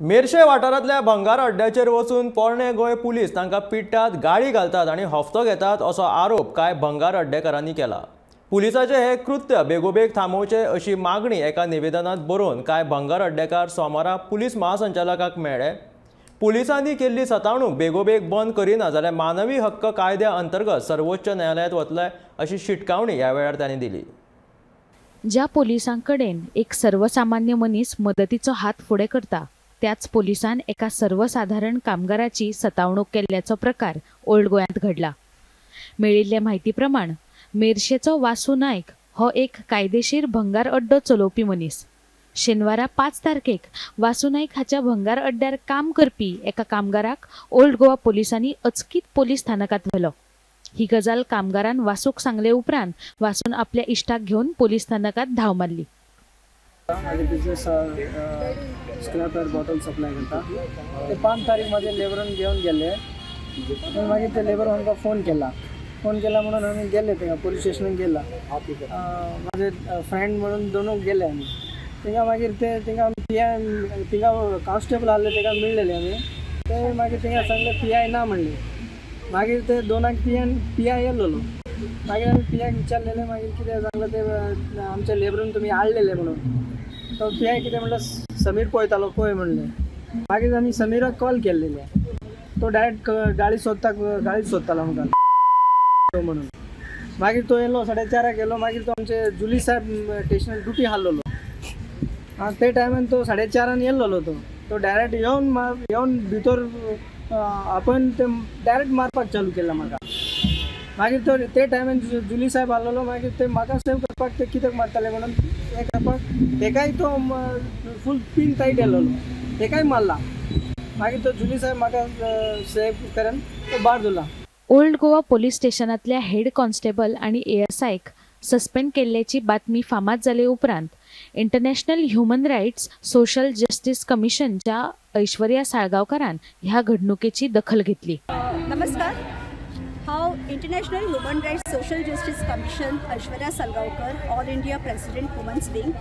मेरशे वाठारांतल्या भंगार अड्ड्याचेर वचून पोरणे गोंय पुलीस तांकां पिट्टात, गाळी घालतात आनी हफ्तो घेतात असो आरोप कांय भंगार अड्डेकारांनी केला। पुलिसाचें हें कृत्य बेगोबेग थांबोवचें अशी मागणी एका निवेदनांत बरोवन कांय भंगार अड्डेकार सोमारा पुलीस महासंचालकाक मेळ्ळे। पुलिसांनी केल्ली सतावणूक बेगोबेग बंद करिना जाल्यार मानवी हक्क कायद्या अंतर्गत सर्वोच्च न्यायालयांत वतले अशी शिटकावणी ह्या वेळार तांणी दिली। ज्या पोलिसांकडेन एक सर्वसामान्य मनीस मदतीचो हात फुडें करता त्याच पोलिसान एका सर्वसाधारण कामगाराची सतावणूक केल्ल्याचो प्रकार ओल्ड गोंयांत घडला। मेळिल्ले म्हायती प्रमाण मेरशेचो वासू नायक हो एक कायदेशीर भंगार अड्डो चलोवपी मनीस। शेनवारा 5 तारखेक वासू नायक हाच्या भंगार अड्ड्यार काम करपी एका कामगाराक ओल्ड गोवा पोलिसांनी अचकीत पोलीस स्थानकात व्हेलो। ही गजाल कामगारान वासूक सांगले उपरांत वासून आपल्या इश्टाक घेवन पोलीस स्थानकात धांव मारली। माझे बिझनेस स्क्रॅपर बॉटल सप्लाय करता। ते 5 तारीख माझे लेबरान घेवन गेले, मागीर ते लेबर आमकां फोन केला, फोन केला म्हणून आमी गेले तेंगा पोलीस स्टेशनाक गेला। माझे फ्रेंड म्हणून दोनू गेले आमी तेंगा। मागीर ते तेंगा पी I तिंगा कॉन्स्टेबल आहले तेका मेळ्ळेले आमी। ते मागीर तेंगा सांगले पी I ना म्हणले। मागीर ते दोनाक पी I येयल्लो। मागीर आमी पी आयक विचारलेले, मागीर कितें सांगलें ते आमच्या लेबरून तुमी हाडलेले म्हणून। तो पी I कितें म्हणलें समीर पळयतालो पळय म्हणलें। मागीर आमी समीराक कॉल केल्लेले, तो डायरेक्ट गाळी सोदता, गाळी सोदतालो आमकां तो म्हणून। मागीर तो येयलो 4:30 येयलो। मागीर तो आमचे जुली साहेब स्टेशनार ड्युटी आहलोलो ते टायमान तो 4:30 येयल्लो। तो डायरेक्ट येवन येवन भितर आपण ते डायरेक्ट मारपाक चालू केला म्हाका। मागीर तो ते टायमान जुली साहेब आहलोलो। मागीर ते म्हाका सेव करपाक ते कित्याक मारताले म्हणून हें करपाक तेकाय तो फूल पिन टायट येयल्लो, तेकाय मारला। मागीर तो जुली साहेब म्हाका सेव करून तो बार धरला। ओल्ड गोवा पोलीस स्टेशनांतल्या हेड कॉन्स्टेबल आनी एएसआयक सस्पेंड केल्ल्याची बातमी फामाद जाले उपरांत international human rights social justice कमिशनच्या Aishwarya साळगांवकारान ह्या घडणुकेची दखल घेतली। नमस्कार, हांव international human rights social justice commission Aishwarya Salgaonkar, all India president women's wing.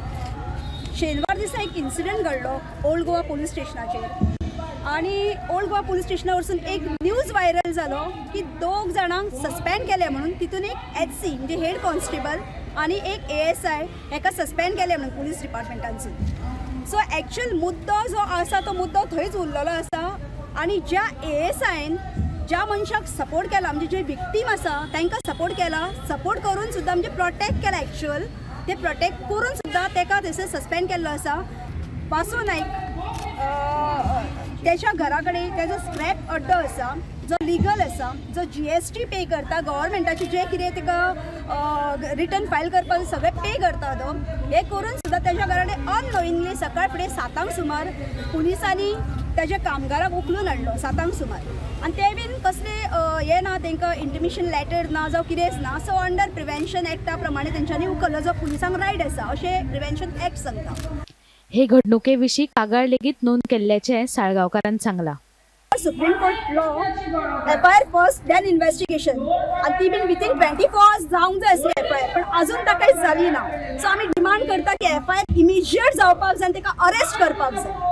शेनवार दिसा एक इन्सिडंट घडलो ओल्ड गोवा पोलीस स्टेशनाचेर आनी ओल्ड गोवा पोलीस स्टेशना वरसून एक न्यूज व्हायरल जालो की 2 जाणांक सस्पेंड केले म्हणून। तितून एक एच सी म्हणजे हेड कॉन्स्टेबल आनी एक एएसआय हेका सस्पेंड केले म्हणून पुलीस डिपार्टमेंटानसून। सो एक्चुअल मुद्दो जो आसा तो मुद्दो थंयच उरलेलो आसा आनी ज्या एएसआयन ज्या मनशाक सपोर्ट केला म्हणजे जे विक्टीम आसा तांकां सपोर्ट केला, सपोर्ट करून सुद्दां म्हणजे प्रोटेक्ट केला, एक्चुअल ते प्रोटेक्ट करून सुद्दां ताका थंयसर सस्पेंड केल्लो आसा। वासू नायक त्याच्या घरा कडेन ताजो स्क्रॅप अड्डो आसा जो लिगल आसा, जो जीएसटी पे करता, गव्हर्मेंटाचे जे कितें ताका रिटर्न फायल करपाक सगळें पे करता तो। हें करून सुद्दां ताच्या घरा कडेन अननोइंगली सकाळ फुडें 7 सुमार पुलिसांनी ताच्या कामगाराक उखलून हाडलो 7 सुमार। आनी ते बीन कसले हें ना, तांकां इंटिमेशन लेटर ना जावं कितेंच ना। सो अंडर प्रिवेन्शन एक्टा प्रमाणे तेंच्यांनी उखल्लो जो पुलिसांक रायट आसा अशें प्रिवेन्शन एक्ट सांगता। हे घडणुके विशीं कागाळ लेगीत नोंद केल्ल्याचें साळगांवकारान सांगलां। Supreme court law FIR first then investigation आनी ती बीन विथीन 24 आवर्स जावंक जाय आसली एफआयआर, पण अजून ताका कांयच जाली ना। सो आमी डिमांड करता की एफआयआर इमिजिएट जावपाक जाय आनी ताका अरेस्ट करपाक जाय।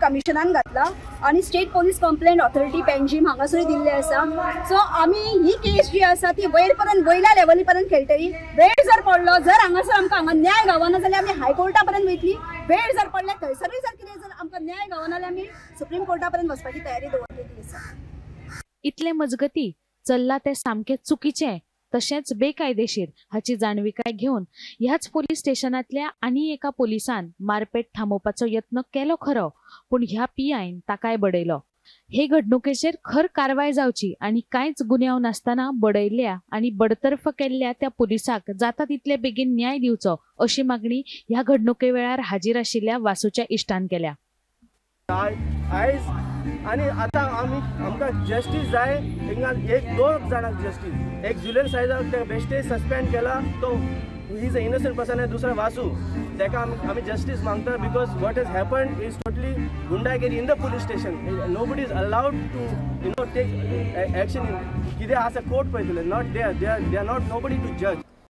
कमिशनान घातला आनी state police complaint authority Panjim हांगासरूय दिल्लें आसा। सो आमी ही केस जी आसा ती वयर पर्यंत वयल्या लेवली पर्यंत खेळटली। वेळ जर पडलो जर हांगासर आमकां हांगा न्याय गावना जाल्यार आमी हायकोर्टा पर्यंत वयतली। वेळ जर पडले थंयसरूय जर कितें जर आमकां न्याय गावना जाल्यार आमी सुप्रीम कोर्टा पर्यंत वचपाची तयारी दवरलेली आसा। इतले मजगती चल्ला तें सामकें चुकीचें तशेंच बेकायदेशीर हाची जाणविकाय घेवन ह्याच पोलीस स्टेशनांतल्या आनी एका पोलिसान मारपेट थांबोवपाचो यत्न केलो खरो, पूण ह्या पीआयन ताकाय बडयलो। हे घडणुकेचेर खर कारवाय जावची आनी कांयच गुन्यांव नासतना बडयल्ल्या आनी बडतर्फ केल्ल्या त्या पोलिसाक जाता तितले बेगीन न्याय दिवचो अशी मागणी ह्या घडणुके वेळार हाजीर आशिल्ल्या वासूच्या इश्टान केल्या। आयज आनी आतां आमी आमकां जस्टीस जाय। हिंगा 1-2 जाणांक जस्टीस, एक जुलियन सायजाक ते बेश्टे सस्पेंड केला, तो he is a innocent person. आनी दुसरो वासू ताका आमी जस्टीस मागता because what has happened is totally गुंडागिरी in the police station. Nobody is allowed to you know take action. कितें आसा कोर्ट पळयतले, not they are not nobody to जज।